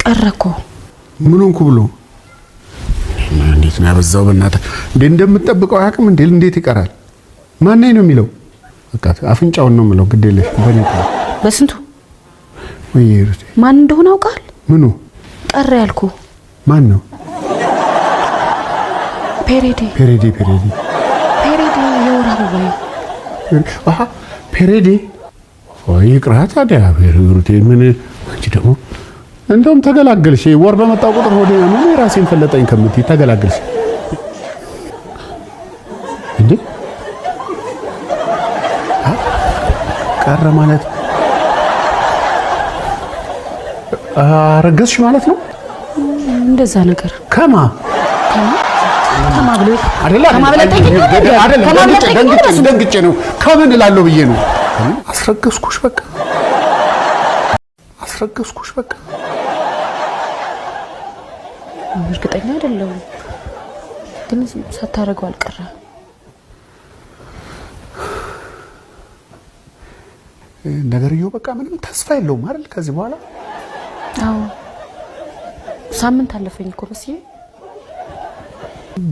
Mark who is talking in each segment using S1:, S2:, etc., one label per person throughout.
S1: ቀረ እኮ።
S2: ምን ሆንኩ ብሎ እንዴት ነው ያበዛው? በእናትህ እንዴ! እንደምትጠብቀው አያውቅም እንዴ? እንዴት ይቀራል? ማነኝ ነው የሚለው? በቃ አፍንጫውን ነው የምለው። ግድ የለሽ በኔ።
S1: በስንቱ
S2: ወይ ሩቴ።
S1: ማን እንደሆነ አውቃል?
S2: ምኑ?
S1: ቀረ ያልኩ።
S2: ማን ነው?
S1: Period ኤ።
S2: Period ኤ፣ period ኤ።
S1: Period ኤ፣ የወር አበባዬ።
S2: አሃ፣ period ኤ። ወይ ይቅራ ታዲያ ሩቴ። ምን አንቺ ደግሞ እንደውም ተገላገልሽ። ወር በመጣ ቁጥር ሆዴ ምን የራሴን ፈለጠኝ ከምትይ ተገላገልሽ እንዴ? ቀረ ማለት አረገዝሽ ማለት ነው?
S1: እንደዛ ነገር።
S2: ከማ?
S1: ከማ ብሎ
S2: አይደለ?
S1: ከማ ብለህ ጠይቀኝ።
S2: አይደለም።
S1: ከማ ብለህ
S2: ደንግጬ
S1: ጠይቀኝ።
S2: ደንግጬ ደንግጬ ነው። ከምን እላለሁ ብዬ ነው። አስረገዝኩሽ በቃ፣ አስረገዝኩሽ በቃ።
S1: እርግጠኛ አይደለሁም ግን ሳታደርገው አልቀረም።
S2: ነገርየው በቃ ምንም ተስፋ የለውም አይደል ከዚህ በኋላ?
S1: አዎ፣ ሳምንት አለፈኝ እኮ መስዬ።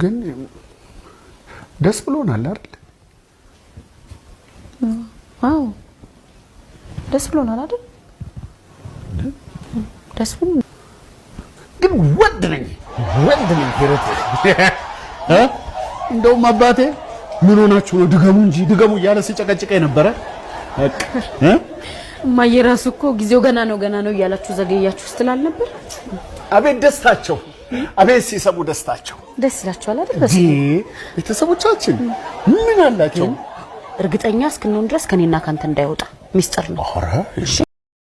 S2: ግን ደስ ብሎናል አይደል?
S1: አዎ፣ ደስ ብሎናል አይደል? ደስ ብሎ
S2: ግን ወንድ ነኝ፣ ወንድ ነኝ ሂሩት እ እንደውም አባቴ ምን ሆናችሁ ነው፣ ድገሙ እንጂ ድገሙ እያለ ሲጨቀጭቀኝ ነበረ። በቃ እ
S1: እማዬ ራሱ እኮ ጊዜው ገና ነው፣ ገና ነው እያላችሁ ዘገያችሁ ስትል አልነበር?
S2: አቤት ደስታቸው፣ አቤት ሲሰሙ ደስታቸው።
S1: ደስ ይላችኋል አይደል?
S2: እንዴ፣ ቤተሰቦቻችን ምን አላቸው?
S1: እርግጠኛ እስክንሆን ድረስ ከኔና ካንተ እንዳይወጣ ሚስጥር ነው።
S2: ኧረ።
S1: እሺ።